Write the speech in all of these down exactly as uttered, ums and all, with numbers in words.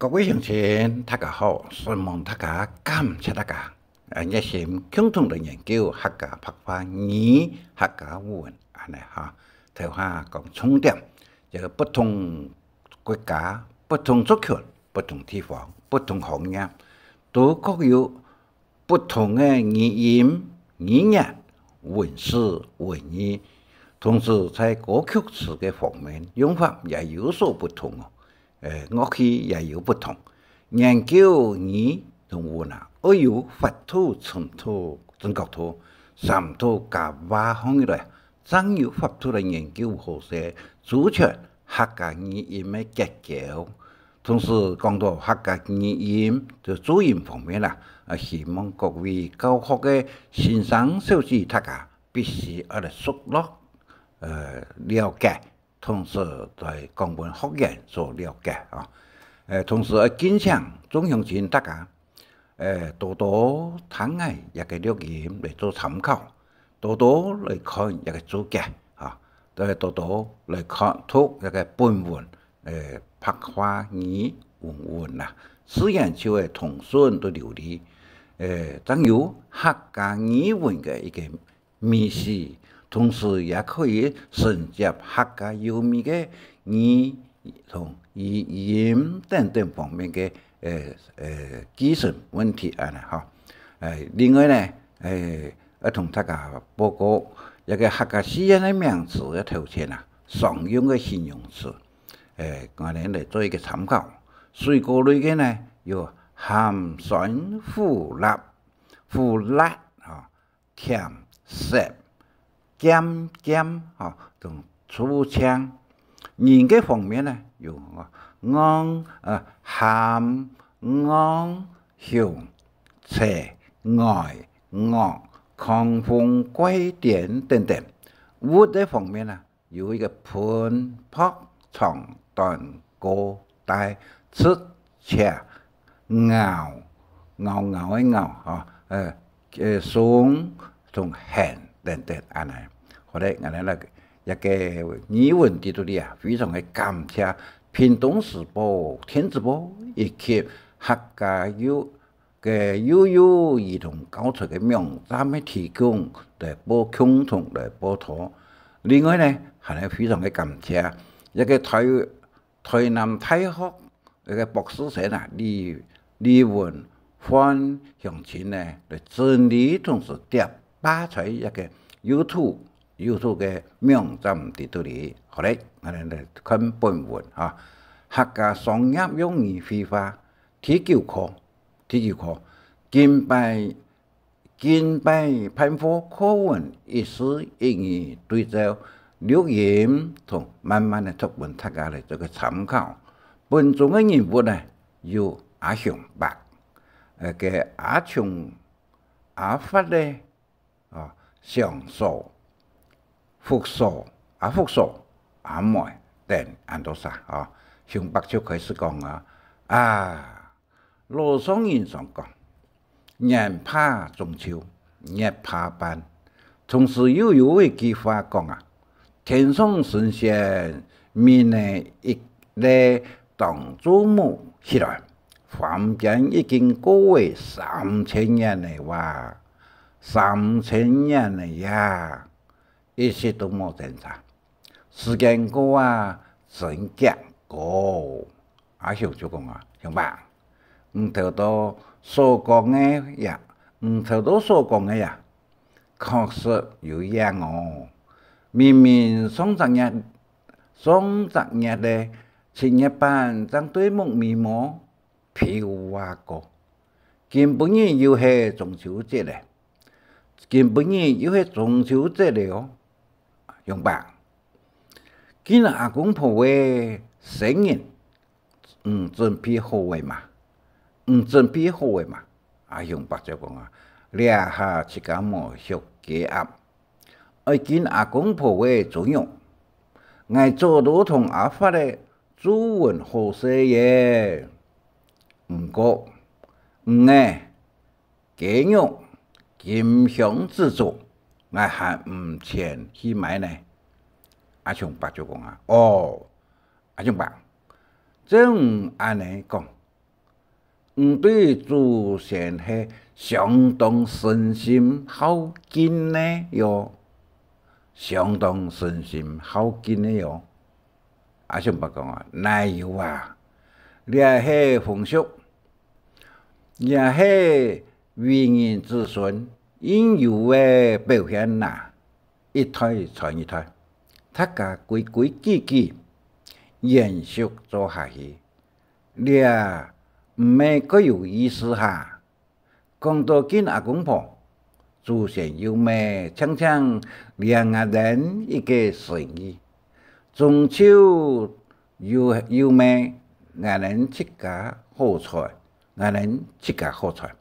各位鄉親，大家好，承蒙大家，感謝大家，呃，熱心共同來研究客家白話語、客家文，恁呢哈。頭下講重點，這个不同國家、不同族群、不同地方、不同行業，都各有 不同个語音、語言、文字、文意，同時在歌曲詞个方面用法也有所不同哦。呃，樂器也有不同。研究語同文啊，愛有法度、程度、準確度，三度加畫項起來，正有法度來研究好勢，主權 客家語音个結構。同時講到客家語音，就注音方面啦，啊，希望各位教學个先生小姐大家必須愛來熟絡，呃，了解，同時對講文學院所了解啊。呃，同時愛敬請眾鄉親大家 呃，多多聽𠊎這个錄音來做參考，多多來看這个註解啊，再多多來看讀這个本文，呃，白話語文文啦，自然就會通順都流利。呃，正有客家語文个一个 美食，同時也可以承接客家優美个語同語音等等方面个，呃，呃，繼承問題恁呢哈。呃，另外呢，呃，愛同大家報告，這个客家四縣个名詞个頭前啊，常用个形容詞，呃，𠊎等來做一个參考。水果類个呢，有鹹酸苦辣，苦辣啊， 甜、澀、鹹、鹹，吼，同醋醬。人个方面呢，有戇、呃，鹹、戇、凶、邪、呆、惡、狂風、怪癲等等。物个方面呢， 有一个盆、泡、長、短、高、大、直、斜、拗，拗拗个拗，吼，呃，呃，鬆同橫等等恁呢。好咧，恁呢，這个語文知識裡啊，非常个感謝屏東時報、電子報以及客家有 个幼幼兒童教材个網站个提供，來報，共同來報導。另外呢，還係非常个感謝，這个台，台南大學這个博士生啊，李，李文煥鄉親呢，來整理同時貼擺在這个YouTube，YouTube个網站底肚裡。好咧，𠊎等來看本文哈。客家商業用語會話，第九課， 第九課，敬拜，敬拜辦貨課文一字一語對照錄音同慢慢个讀分大家來做个參考。本中个人物呢，有阿雄伯，呃，个阿雄、阿發咧， 啊，祥嫂、福嫂、阿福嫂、阿妹等恁多儕啊。雄伯就開始講啊：「啊，老上人常講，年怕中秋，月怕半。」同時又有一句話講啊：「天上神仙明仔一日當晝目起來，凡間已經過了三千年了哇！」 三千年了呀，一息都無精差。時間過啊，真遽過。阿雄就講啊：「雄伯，你頭到所講个呀，你頭到所講个呀，確實有影哦。明明上隻月，上隻月个七月半正對目眉毛， 飄啊過。今晡日又係中秋節了，今晡日又係中秋節了哦。」「雄伯，今阿公婆个生日，你準備好了嗎？你準備好了嗎？」阿雄伯就講啊：「這下自家無畜雞鴨， 愛敬阿公婆个尊容。𠊎早都同阿發仔注文好勢了。毋過，魚仔、雞肉、金香子竹，𠊎還毋曾去買呢。」阿雄伯就講啊：「哦， 阿雄伯，照你恁仔講，你對祖先係相當誠心孝敬呢喲，相當誠心孝敬呢喲。阿雄伯講啊，哪有啊，這係風俗，這係為人子孫應有个表現啊，一代傳一代，大家規規矩矩延續做下去，這毋係較有意思哈。講到敬阿公婆，祖先又毋係淨淨領𠊎等一個心意，終究又，又毋係𠊎等自家好彩，𠊎等自家好彩。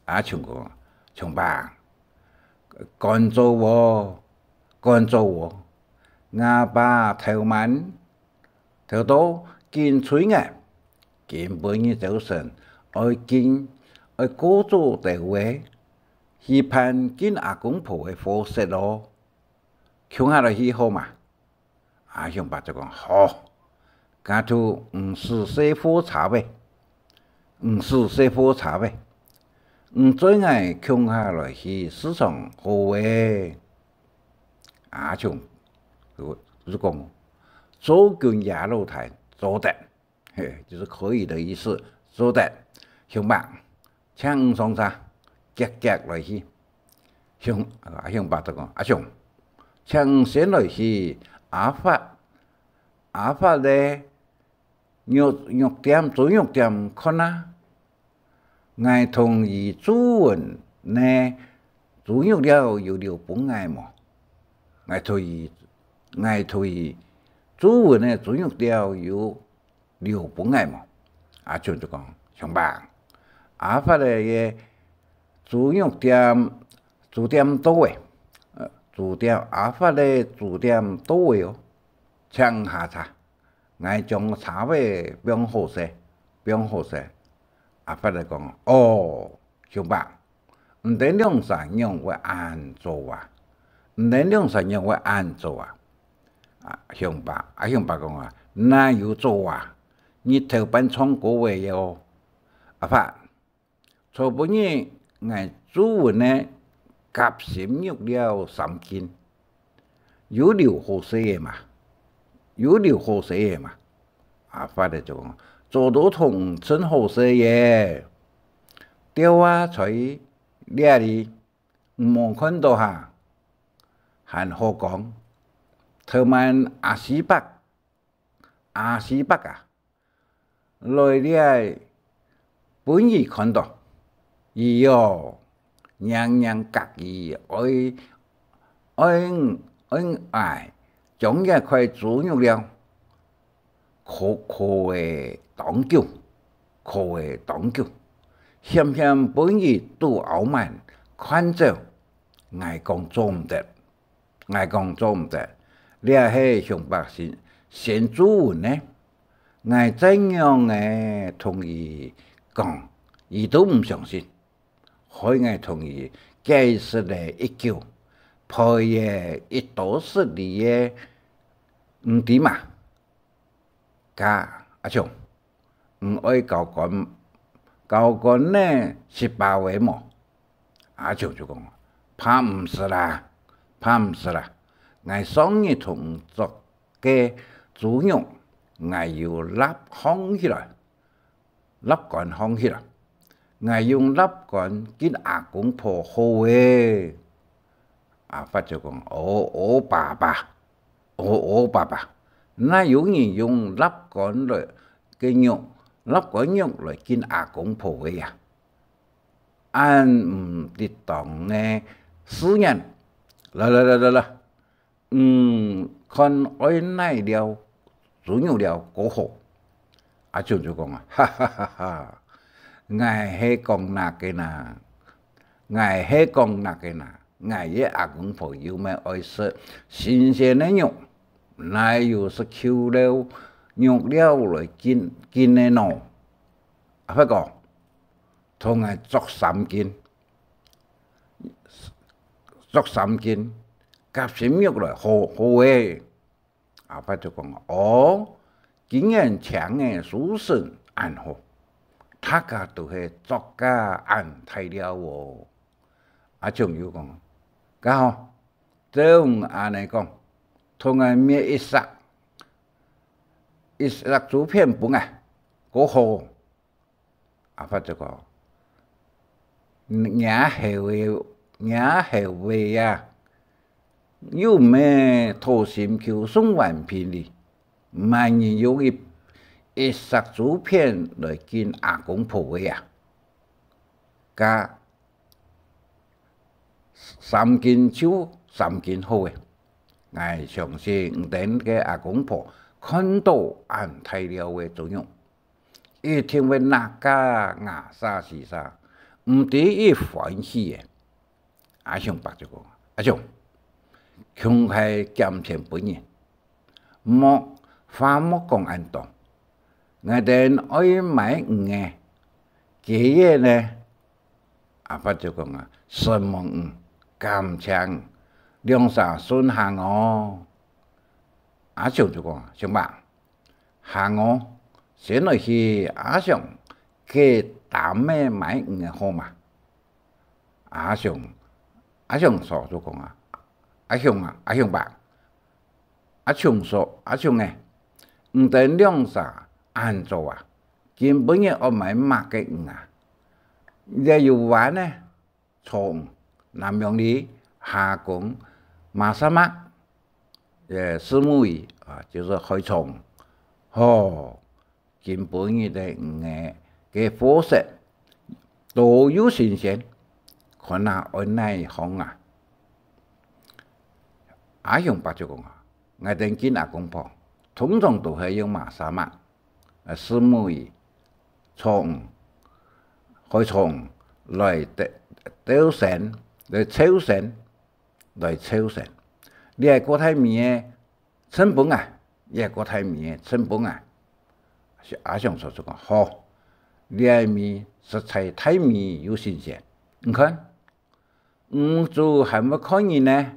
阿雄講：「雄伯，趕早哦，趕早哦，吾爸頭滿 頭到緊催𠊎，今晡日朝晨愛敬，愛過早兜仔，去辦敬阿公婆个貨色囉。共下來去好嗎？」阿雄伯就講：「好，該就你駛細貨車仔，你駛細貨車仔，你載𠊎共下來去市場好欸。」 阿雄就，就講：「做官爺老弟，做得。」嘿，就是可以的意思，做得。「雄伯，請你上車，遽遽來去。」雄，阿雄伯就講：「阿雄，請你先來去阿發，阿發个肉，肉店，豬肉店看啊。」「𠊎同佢注文呢，豬肉料有留分𠊎無？」「𠊎同佢，𠊎同佢注文个豬肉料有留分𠊎無？」阿雄就講：「雄伯，阿發个豬肉店，豬店到欸，呃，豬店，阿發个豬店到欸哦，請下車。」 「𠊎將車仔放好勢，放好勢。」阿發仔講：「哦，雄伯，你等兩儕仰會恁早啊？你等兩儕仰會恁早啊？」啊，雄伯，阿雄伯講啊：「哪有早啊？日頭半唱歌仔喲。」「阿發， 昨晡日𠊎注文个夾心肉料三斤，有留好勢个嘛？有留好勢个嘛？」阿發仔就講：「早都同你秤好勢咧，吊啊在這裡，你無看到哈？」還好講，頭滿阿四伯，阿四伯啊， 來這分佢看到，佢哦，硬硬甲佢愛，愛，愛𠊎將這塊豬肉料，硞，硞仔當久，硞仔當久，險險分佢肚拗滿，看走。 𠊎講做毋得，𠊎講做毋得，這係雄伯先，先注文呢。𠊎再仰仔同佢講，佢都毋相信，害𠊎同佢解釋了一久，賠了一多失禮个，你知嘛？該，阿雄， 你愛交關，交關仔食飽仔無？」阿雄就講：「怕毋使啦，怕毋使啦，𠊎上日同你作个豬肉，𠊎有擸䟘起來，擸乾䟘起來，𠊎用擸乾敬阿公婆好咧。」阿發就講：「哦，哦，爸爸，哦，哦，爸爸，哪有人用擸乾來个肉，擸乾肉來敬阿公婆个呀？恁毋得當个事呢！來，來，來，來，來，嗯，看愛哪料，豬肉料較好。」阿雄就講啊：「哈哈哈哈，𠊎係講哪个哪，𠊎係講哪个哪。 𠊎个阿公婆又毋愛食新鮮个肉，哪有食舊料肉料來敬，敬个呢？」阿發講：「同𠊎作三斤，作三斤，夾心肉來好，好咧。」 阿發就講：「哦，既然請个書生恁好，大家都係作家恁大料哦。」阿松又講：「該好，照你恁呢講，同𠊎搣一析，一析竹片分𠊎，過好。」阿發就講：「若猴仔，若猴仔啊，又毋係討心臼送還貧哩，麼人用一，一析竹片來敬阿公婆仔啊？該三斤就三斤好咧。𠊎相信你等个阿公婆看到恁大料个作用， 一定會拿家牙沙死沙，毋知幾歡喜咧。」阿松伯就講：「阿松，共下減錢分人，莫，話莫講恁多，𠊎等愛買魚仔，雞仔呢？」阿發就講啊：「承蒙你，感謝你，兩儕順行哦。」阿松就講：「松伯， 行哦，先來去阿松个擔仔買魚仔好嗎？」阿松，阿松嫂就講啊：「阿松啊，阿松伯，阿松嫂，阿松仔，你等兩儕恁早啊，今晡日愛買麼个魚啊？這有灣仔、草魚、南洋鱺、蝦公、馬沙鰻，呃，虱目魚啊，就係海草魚。吼，今晡日个魚仔个貨色多又新鮮，看啊愛哪項啊？」阿雄伯就講啊：「𠊎等敬阿公婆，通常都係用馬沙鰻、呃，虱目魚、草魚、海草魚來鬥，鬥鮮，來湊鮮，來湊鮮。這个過大尾仔， 秤分𠊎，這个過大尾仔秤分𠊎。」阿雄嫂就講：「好，這个尾實在大尾又新鮮。你看，你目珠還會看人呢？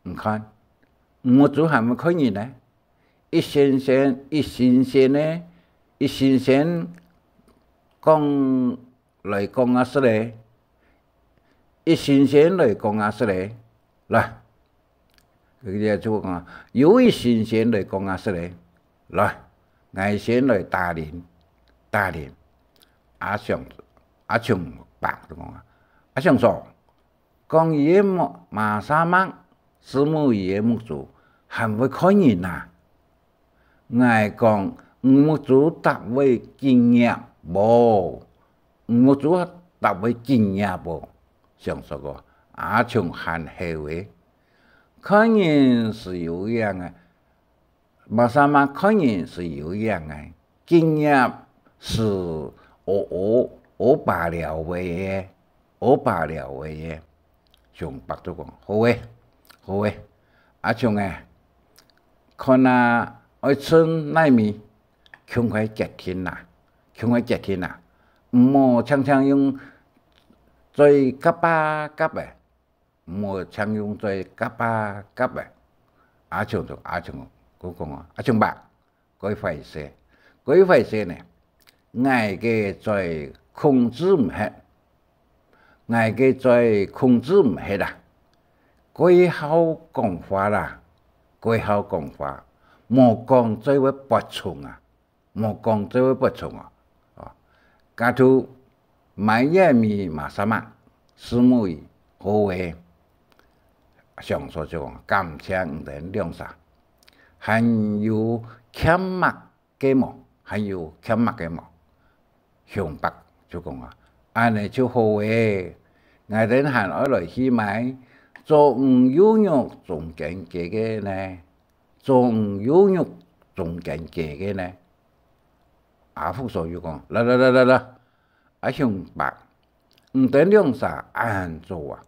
你看，你目珠還會看人呢？一新鮮，一新鮮呢，一新鮮講來講啊，係咧，一新鮮來講啊，係咧，來。」 佢就講啊：「有一新鮮來講啊，係咧，來，𠊎先來打令，打令。」阿雄，阿雄伯就講啊：「阿雄嫂，講你个馬，馬沙鰻、虱目魚个目珠還會看人啊？」 「𠊎講，你目珠搭會緊業無？你目珠搭會緊業無？」想說過，阿雄還猴仔，看人係有影个，馬沙鰻看人係有影个，緊業係烏，烏，烏巴了仔个，烏巴了仔个。 雄伯就講：「好欸，好欸，阿雄欸，看啊愛秤哪尾，共下決定啊，共下決定啊，毋好淨淨用嘴合啊合欸，毋好淨用嘴合啊合欸。」阿雄就，阿雄就講啊：「阿雄伯， 該壞勢，該壞勢呢！𠊎个嘴控制毋核，𠊎个嘴控制毋核啊！該好講話啦，該好講話，無講嘴會發衝啊，無講嘴會發衝啊！」哦，該就買這尾馬沙鰻、虱目魚，好欸。雄嫂就講：「感謝你等兩儕，還有欠麼个無？還有欠麼个無？」雄伯就講啊：「恁呢就好欸，𠊎等還愛來去買左魚右肉中間个呢，左魚右肉中間个呢。」阿福嫂又講：「來來來來來，阿雄伯，你等兩儕恁早啊！」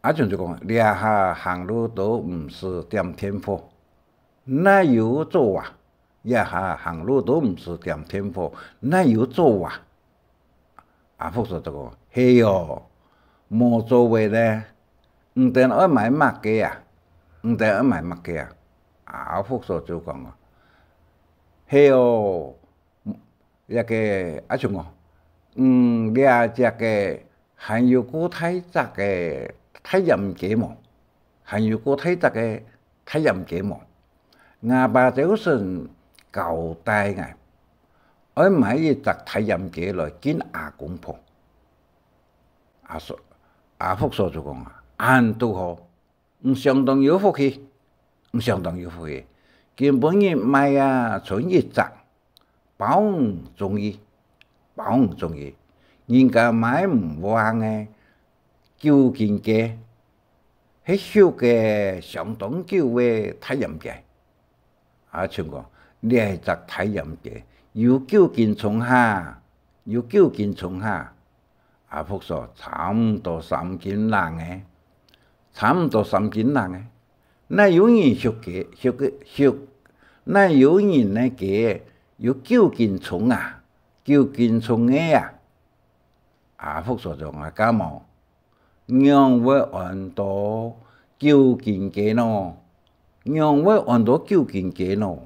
阿雄就講：「這下行路都毋使點電火，哪有早啊？這下行路都毋使點電火，哪有早啊？」阿福嫂就講：「係哦，無早仔呢，你等愛買麼个啊？你等愛買麼个啊？」阿福嫂就講啊：「係哦，這个阿松講：「嗯，這隻个還有過大隻个大閹雞無？還有過大隻个大閹雞無？」吾爸朝晨交代𠊎，愛買一隻大閹雞來敬阿公婆。阿叔，阿福嫂就講啊：「恁堵好，你相當有福氣，你相當有福氣。今晡日買啊，賰一隻，包你中意，包你中意。人家買毋完个九斤雞，係畜个相當久个大閹雞。」阿松講：「這隻大閹雞有九斤重哈，有九斤重哈。」阿福嫂：「差毋多三斤零个，差毋多三斤零个。哪有人畜雞，畜个畜，哪有人个雞有九斤重啊？九斤重个啊！」阿福嫂就講：「該無，仰會安到九斤雞呢？仰會安到九斤雞呢？」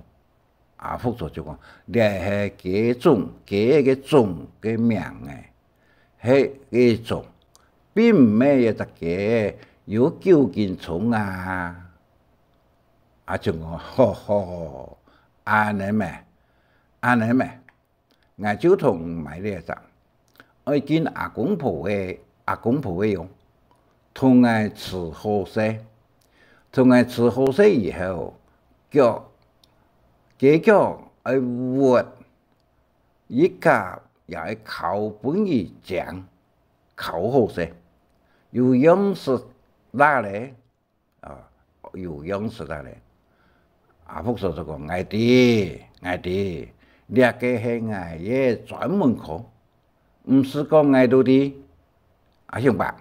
阿福嫂就講：「這係雞種，雞个種个名仔，係雞種，並毋係一隻雞有九斤重啊。」阿松講：「好好好，恁呢咩？恁呢咩？」𠊎就同你買這隻，愛敬阿公婆个，阿公婆个用，同𠊎食好勢，同𠊎食好勢以後，腳，雞腳愛屈，一家也愛烤分佢靚，烤好勢，有樣食啦咧。 啊，有樣食啦咧。」阿福嫂就講：「𠊎知，𠊎知，這个係𠊎个專門科，毋使講𠊎都知。」「阿松伯，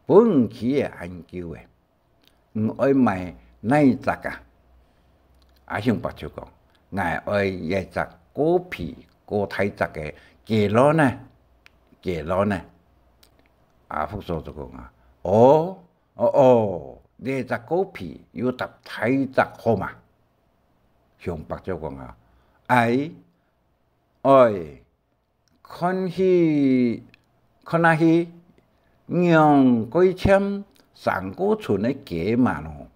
分你企仔恁久咧，你愛買哪一隻啊？」阿松伯就講：「𠊎愛一隻過肥過大隻个雞卵呢，雞卵呢。」阿福嫂就講啊：「哦， 「哦哦，這隻過肥又搭大隻好嘛？」松伯就講啊：「哎，哎，看去，看下去，仰蓋欠生過春个雞嫲咯。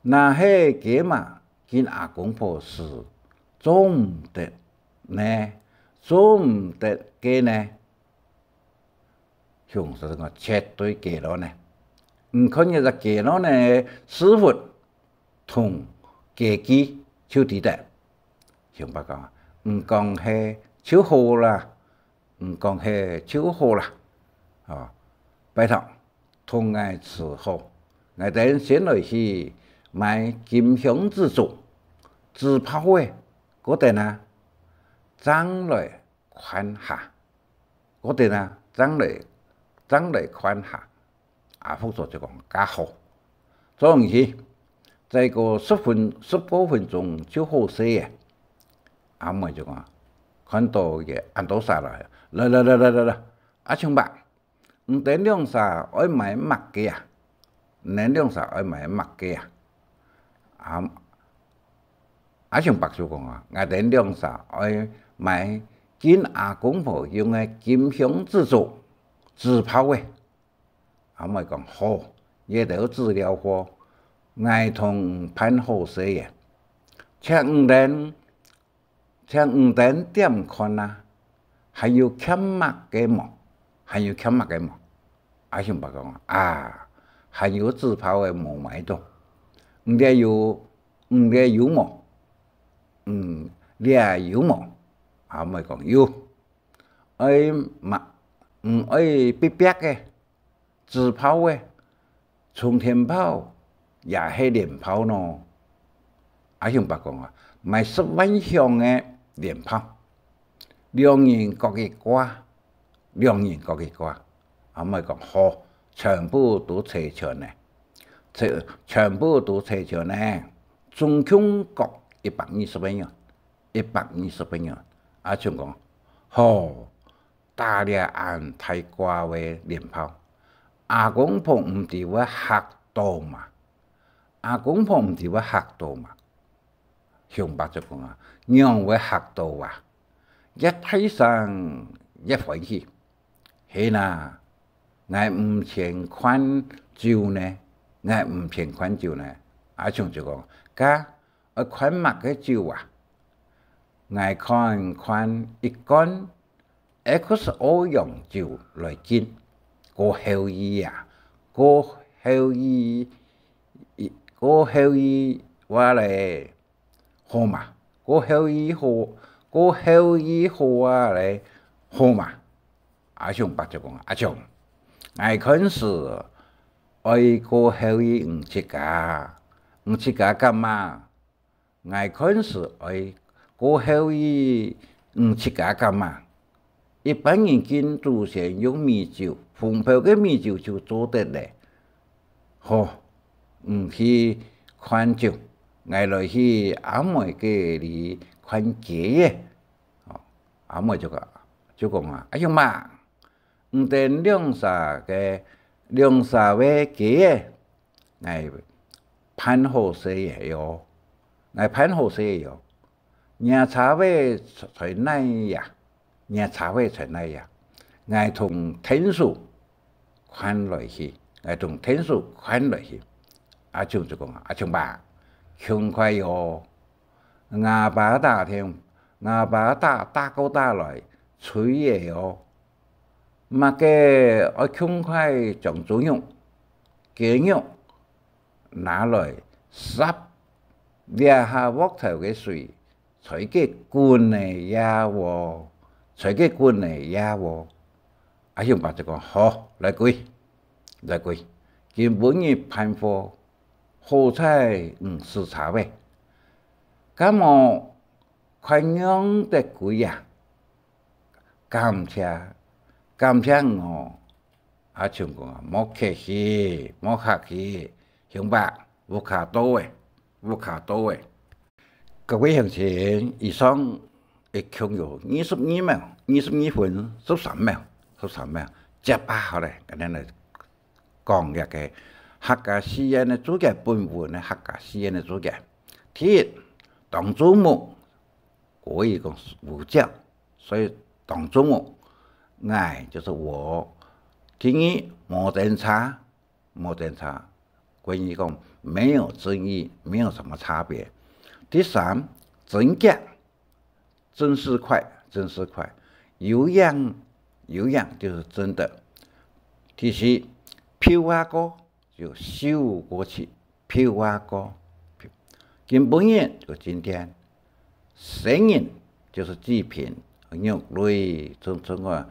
若係雞嫲敬阿公婆食，做毋得呢，做毋得个呢。」 「松伯講：絕對雞卵呢！你看這隻雞卵呢，屎朏同雞雞就知得。」松伯講：「你講係就好啦，你講係就好啦。」哦，拜託，同𠊎食好，𠊎等先來去買金香紙煮，紙炮仔，過等啊，正來 看下。過等啊，正來，正來看下。」阿福嫂就講：「該好。」「做你去，再過十分，十過分鐘就好勢咧。」阿妹就講，看到佢恁多儕來：「來來來來來來，阿松伯， 你等兩儕愛買麼个啊？你等兩儕愛買麼个啊？」阿，阿松伯就講啊：「𠊎等兩儕愛買敬阿公婆用个金香紙做紙炮仔。」阿妹講：「好，這兜紙料貨，𠊎同你辦好勢咧。」「請你等 「請你等點看啊，還有欠麼个無？還有欠麼个無？」阿松伯講：「啊，還有紙炮仔無買到。你這有，你這有無？」「嗯，這有無？」阿妹講：「有。」「愛麼，嗯，愛必必个 紙炮仔，衝天炮也係連炮呢？」阿松伯講啊：「買十萬響个連炮，兩人各一掛，兩人各一掛。」阿妹講：「好，全部都齊全咧，齊，全部都齊全咧，總共各一百二十萬元，一百二十萬元。」阿松講：「好， 打這恁大掛个連炮，阿公婆毋知會嚇到嘛？阿公婆毋知會嚇到嘛？」雄伯就講啊：「仰會嚇到啊？越大聲越歡喜。」「係哪，𠊎毋曾灌酒呢，𠊎毋曾灌酒呢。」阿松就講：「該愛灌麼个酒啊？」「𠊎看灌一罐X O洋酒來敬，過後日啊，過後日，過後日話咧，好嘛？過後日好，過後日好啊咧，好嘛？」阿松伯就講：「阿松，𠊎看係愛過後日你自家，你自家敢嘛？」「𠊎看係愛過後日你自家敢嘛？」「一般人敬祖先用米酒，紅泡个米酒就做得咧。」「好，你去灌酒，𠊎來去阿妹該裡灌雞仔。」哦，阿妹就講，就講啊：「阿雄伯，你等兩儕个，兩儕个雞仔，𠊎辦好勢仔喲，𠊎辦好勢仔喲。若車仔在哪呀？若車仔在哪呀？𠊎同𢯭手 看來去，𠊎同𢯭手看來去。」阿松就講：「阿松伯，輕快喲，吾爸打電，吾爸打，打過打來催仔喲。麼个愛輕快將豬肉、雞肉拿來煠，這下鑊頭个水 在該滾仔呀喔，在該滾仔呀喔。」阿雄伯就講：「好，來歸，來歸，今晡日辦貨，好彩你駛車仔。」「敢無看樣得歸啊？」「感謝，感謝你喔。」阿松講啊：「莫客氣，莫客氣，雄伯，屋下到咧，屋下到咧。」各位鄉親，以上一共有二十二秒，二十二分十三秒，十三秒。接下來，𠊎等來講這个客家四縣个註解，本文个客家四縣个註解。第一，當注目，國語講呼叫，所以當注目，𠊎就是我。第二，無爭差， 無爭差。國語講沒有爭議，沒有什麼差別。第三，真遽，真是快，真是快。有影，有影就是真的。第四，飄啊過，就咻過去，飄啊過。今晡日就今天。生仁就是祭品，肉類，種，種啊，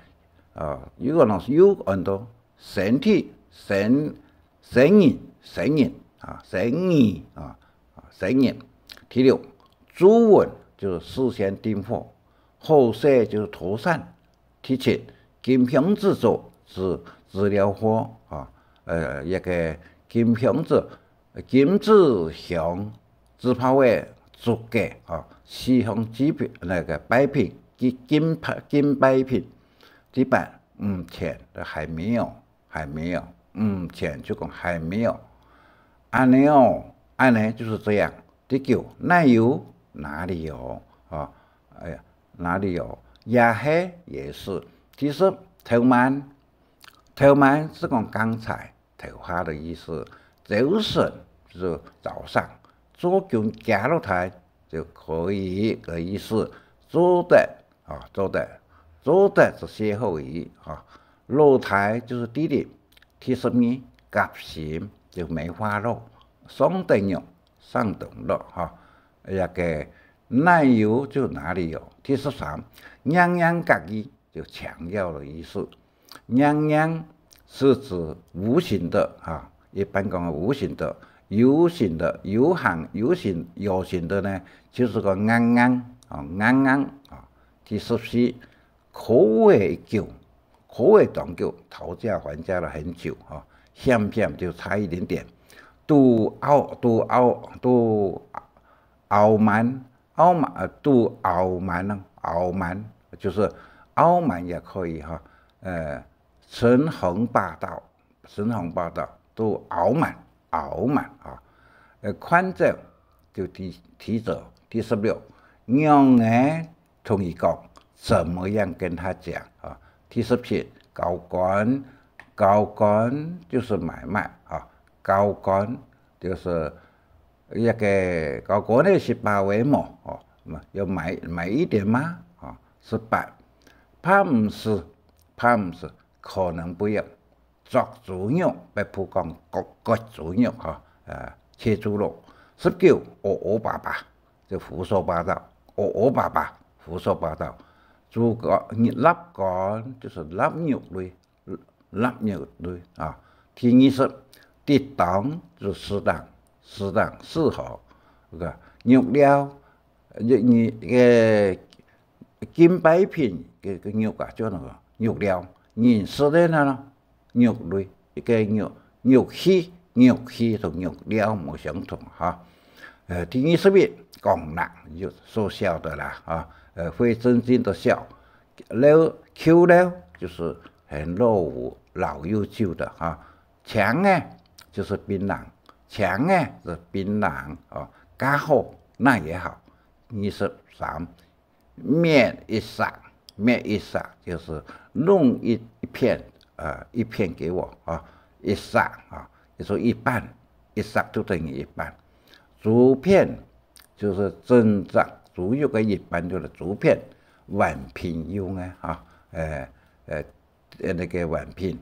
啊，有个人又安到 生地，生，生仁，生仁啊，生仁啊，啊，生仁。第六，注文就是事先訂貨，好勢就是妥善。第七，金香紙做，是資料貨啊，呃，一个金香紙，金紙香，紙炮仔，竹个啊，四項祭品，那个拜品，敬，敬拜，敬拜品。第八，目前都還沒有。 還沒有，目前就講還沒有。恁呢哦，恁呢就是這樣。第九，哪有，哪裡有，啊，哎呀，哪裡有，也係，也是。第十，頭慢，頭慢是講剛才，頭下的意思。朝晨就是早上，做工加落來就可以的意思，做得 啊，做得，做得就歇後語啊。老弟就是弟弟。第十二，夾心就梅花鹿，上等肉，上等肉哈。那个哪有就哪裡有。第十三，硬硬角意就強調的意思。 硬硬是指無形的哈，一般講無形的，有形的，有形，有形，有形的呢，就是講硬硬啊，硬硬啊。第十四，苦仔當久，苦仔當久，討價還價了很久哈，險險就差一點點。都傲，都傲，都傲慢， 傲慢，呃，都傲慢呢，傲慢就是傲慢也可以哈，呃，稱雄霸道，稱雄霸道，都傲慢，傲慢啊。呃，快走就提，提走，第十六，仰仔同佢講，怎麼樣跟他講啊？第十七，交關，交關就是買賣啊，交關就是一個交關个食飽仔無？哦，要買，買一點嗎？哦，十八，怕毋係，怕毋係，可能不用。 剁豬肉，北部講割，割豬肉哈，呃，切豬肉。十九，烏烏巴巴，就胡說八道，烏烏巴巴，胡說八道。豬肝，臘肝就是臘肉類，臘肉類啊。第二十，適當就是適當，適當，適合，這個肉料，你，你，呃，敬拜品个，个肉啊，叫那個肉料，人食个呢咯。 肉類，一個肉，肉器，肉器同肉料無相同哈。呃，第二十一，講啦，就說笑的啦，啊，呃，會真心的笑。老，舊老就是很落伍、老又舊的哈。青仔就是檳榔，青仔是檳榔，哦，較好，那也好。二十三， 搣一煞，搣一煞就是弄一，一片，呃，一片給我啊，一煞啊，就說一半，一煞就等於一半。豬片就是整隻豬肉个一半，就是豬片，丸品用个啊，呃，呃， 呃，那個丸品。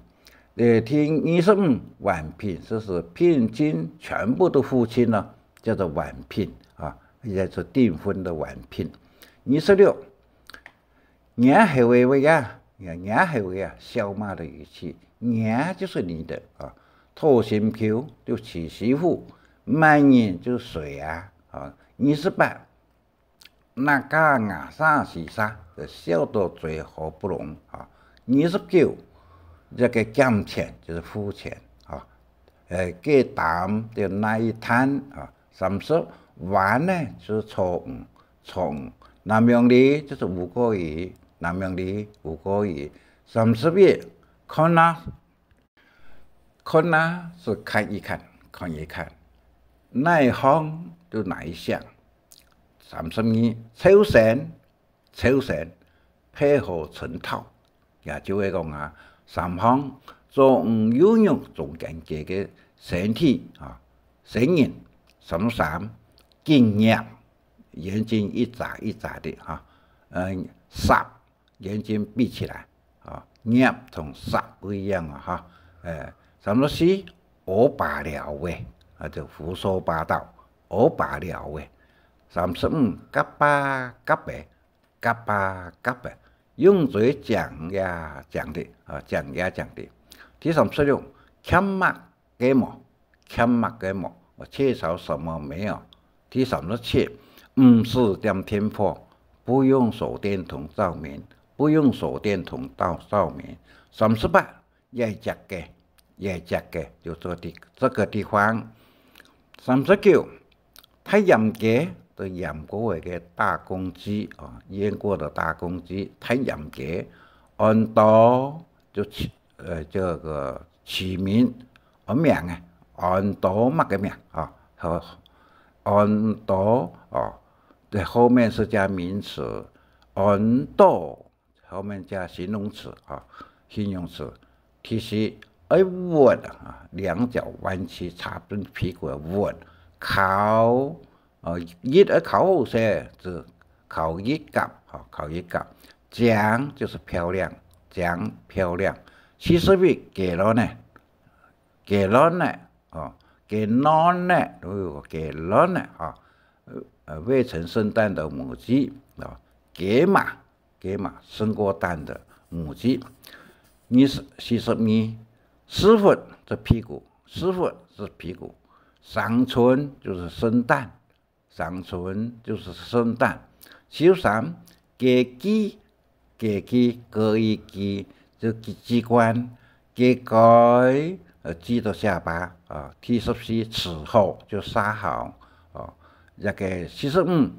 呃，第二十五，丸品，就是聘金全部都付清了，叫做丸品啊，也是訂婚的丸品。二十六，若猴仔話啊，若猴仔啊，笑罵的語氣，若就是你的啊，討心臼就娶媳婦，麼人就誰啊，啊，二十八， 那嘎牙沙西沙，就笑到嘴合不攏啊。二十九，這個減錢就是付錢啊，呃，該擔就那一攤啊。三十，灣呢就是錯誤，錯誤。南洋里就是吳郭魚，南洋里吳郭魚。三十一，看啊， 看啊，是看一看，看一看，哪一項就哪一項。三十二，湊成，湊成，配合成套，也就係講啊，三項左耳右耳中間隔个身體啊，身形。三十三，緊夾，眼睛一眨一眨的哈，嗯，霎， 眼睛閉起來，啊，夾同霎不一樣啊，哈。呃，三十四，烏八繚仔，啊，就胡說八道，烏八繚仔。三十五，夾啊夾仔，夾啊夾仔，用嘴講呀講的，啊，講呀講的。第三十六，欠麼 个無，欠麼个無，缺少什麼沒有。第三十七，毋使點電火，不用手電筒照明，不用手電筒照，照明。三十八，這隻个，這隻个，就這地，這個地方。三十九，大醃雞，就醃過个大公雞啊，醃過的大公雞，大醃雞。安到，就起，呃，這個起名， 安名啊，安到麼个名啊？好，安到哦，這後面是加名詞，安到後面加形容詞啊，形容詞。第十，愛屈啊，兩腳彎曲，擦平屁股的屈，靠 呃，一愛考好勢，就考一甲，吼，考一甲。靚就是漂亮，靚漂亮。四十一，雞卵仔，雞卵仔，哦，雞卵仔，哦，雞卵仔，哈，呃，未曾生蛋的母雞，啊，雞嫲，雞嫲，生過蛋的母雞。二十，四十二，屎朏，這屁股，屎朏是屁股，生春就是生蛋， 生春就是生蛋。四十三，雞胿，雞胿，雞胿，雞，就雞，雞冠，雞冠，呃，雞的下巴，啊，第十四，伺候，就煞好，哦，這個四十五，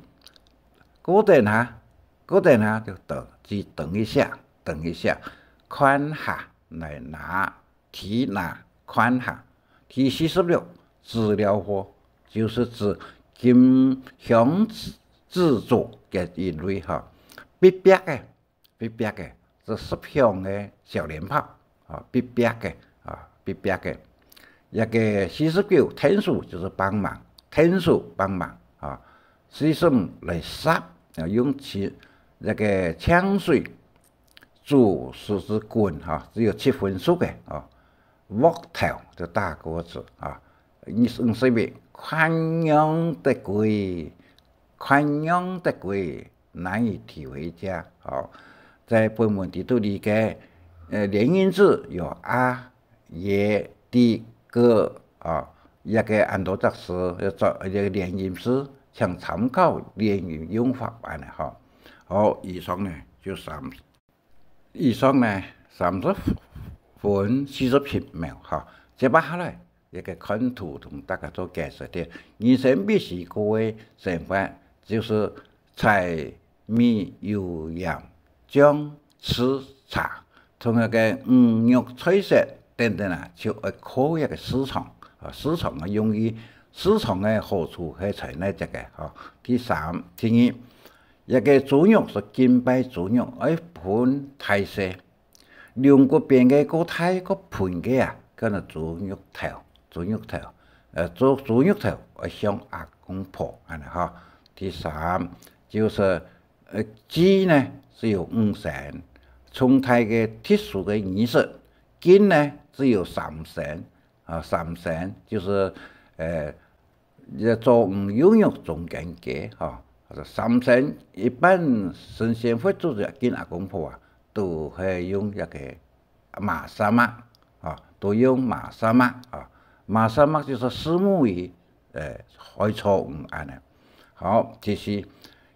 過等下，過等下，就等，只等一下，等一下，看下，來拿， 提拿，看下。第四十六，紙寮貨，就是指金香紙，製作个一類哈，必必个，必必个，係十響个小連炮，啊，必必个，啊，必必个。這个四十九，添手就係幫忙，添手幫忙啊。四十五來捒，啊，用清，這个清水煮，使之滾哈，只有七分熟个啊。鑊頭就大鍋子啊，你你隨便看樣得貴，看樣得貴，難以體會價哦。在本文裡肚裡个，呃，連音字有啊、也、的、个啊，這个恁多隻字，要做這个連音字，請參考連音用法恁呢吼。好，以上呢就三，以上呢三十分四十七秒哈。接下來，這个看圖同大家做解釋个，人生必須過个生活就係柴米油鹽醬醋茶，同該个魚肉菜色等等啊，就愛靠這个市場啊，市場个用意，市場个好處係在哪隻个吼。第三，第二，這个豬肉係敬拜豬肉，愛分大細。 龍骨邊个過大過賁个啊，叫做豬肉頭，豬肉頭。呃，做豬肉頭愛向阿公婆恁呢吼。第三，就係，呃，祭呢，只有五牲，重大个特殊个儀式，敬呢，只有三牲，啊，三牲，就係，呃， 這做五有肉中間个吼，三牲一般神仙佛祖个敬阿公婆啊，都係用這个麻沙麥，吼，都用麻沙麥啊。麻沙麥就係虱目魚，呃，海草魚恁呢。好，其實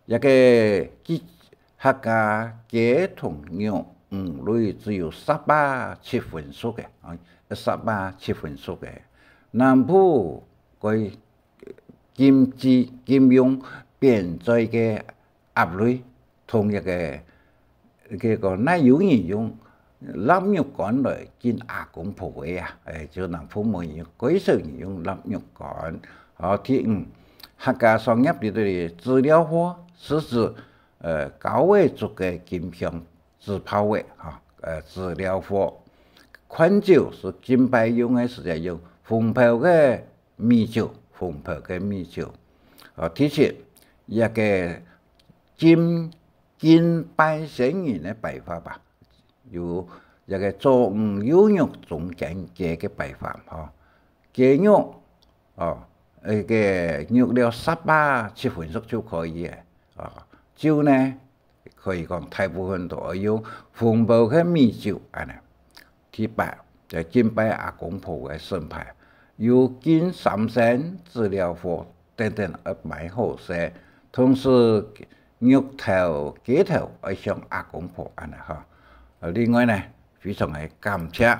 這个客家雞同肉魚類只有十八七分熟个，啊，十八七分熟个。南部个 禁止，禁用扁嘴个鴨類，同一个，該个哪有人用臘肉乾來敬阿公婆个啊？欸，就南部無人用，較少人用臘肉乾。好，第五，客家商業裡肚个資料貨，係指，呃，交易做个金香紙炮仔，哈，呃，資料貨。款酒係敬拜用个時節用，封泡个 米酒，封泡个米酒。哦，第七，這个敬，敬拜先人个擺法吧，有這个做五有肉中間个个擺法，吼。雞肉，哦，該个肉料十八七分熟就可以了，哦。酒呢， 可以講大部分都愛用封泡个米酒恁呢。第八，就敬拜阿公婆个神牌，有敬三牲、資料貨等等愛買好勢，同時肉頭、雞頭愛向阿公婆恁呢哈。呃，另外呢，非常个感謝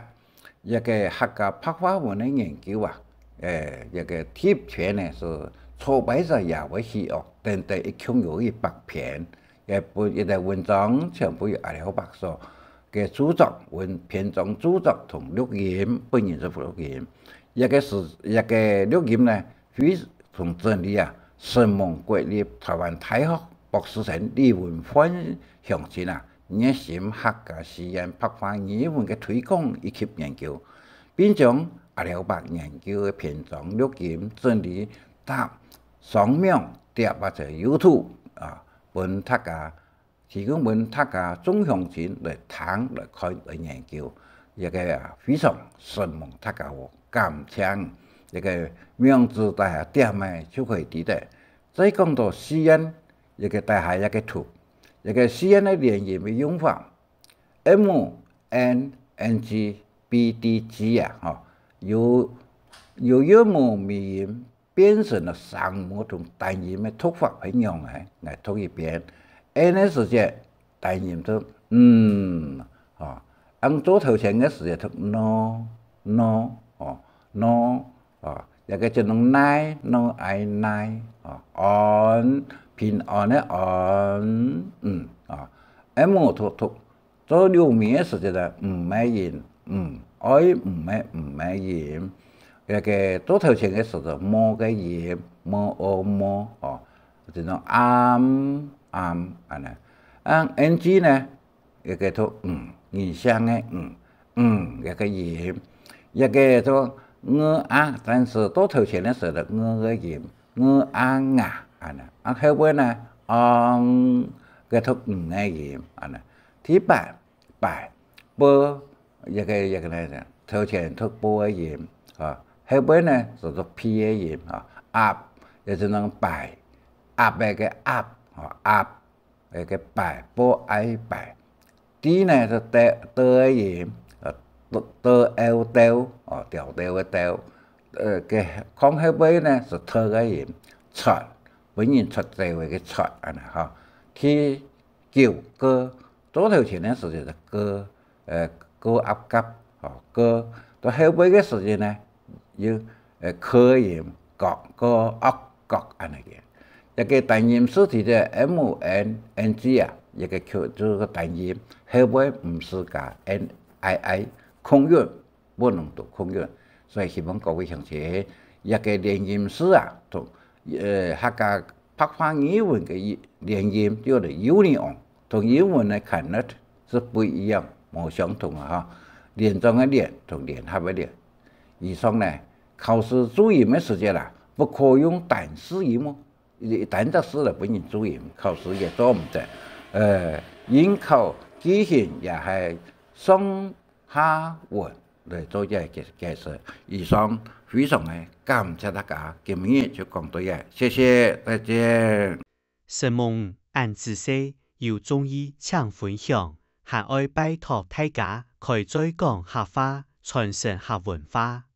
這个客家白話文个研究啊，欸，這个第一篇呢係挫敗者也會喜樂，等等一共有一百篇，這本，這个文章全部由阿廖伯所个著作，文，篇章著作同錄音，本人做錄音。這个係，這个錄音呢，非常整理啊，承蒙國立臺灣大學博士生李文煥鄉親啊， 熱心客家四縣白話語文个推廣以及研究，並將阿廖伯研究个篇章錄音整理搭上網貼或者YouTube啊，分大家，提供分大家眾鄉親來聽、來看、來研究。這个啊，非常承蒙大家哦，感謝。這个網址底下點个就可以知得。再講到四縣，這个底下這个圖，這个四縣个連音个用法， M、N、N G、B、D、G啊，吼，有，有韻母尾音變成了聲母同單音个讀法係仰仔，𠊎讀一遍。N个時節，單音讀嗯，吼，恁做頭前个時節讀no，no，吼，no，哦，這个就用nine，no，I，nine，哦，安，平安个安，嗯，哦，M讀讀 做六尾个時節呢，毋个音，毋，愛毋个毋个音。這个做頭前个時節，無个音，無哦無哦。就講暗，暗，恁呢。啊，N G呢，一个讀ng，人姓个ng，ng，一个音，一个讀ng啊，但是到頭前个時候讀ng个音，ng啊，ng啊，恁呢。啊，後尾呢，ang，个讀ng个音，恁呢。第八，拜，b，一个，一个呢，頭前讀b个音，啊，後尾呢，就讀p个音，啊，鴨，也就講拜，鴨个个鴨，啊，鴨，个个拜，b、ai拜。D呢，就d，d个音，啊，d，d、l，兜，哦，吊兜个兜。呃，个，講後尾呢，是t个音，出，分人出走个个出，恁呢，吼。第九，哥，做頭前个時節就哥，呃，哥鴨鴨，吼，哥。到後尾个時節呢，有，呃，k个音，角，哥，惡角，恁呢个。一个單音字體个M、N、N G啊，一个就，就係个單音，後尾毋使加N、I、I，空韻，不能讀空韻。所以希望各位鄉親，一个連音字啊，同，呃，客家白話語文个連音，就係union，同英文个connect是不一樣，無相同啊，哈。連莊个連同聯合个聯。以上呢，考試注音个時節啦，不可用單字音哦。 一單隻字來分人注音，考試也做毋得。呃，應考句型也係上下文來做一个解，解釋。以上非常个感謝大家，今日就講到這，謝謝，再見。承蒙恁仔細，有中意請分享，還愛拜託大家開嘴講客話，傳承客文化。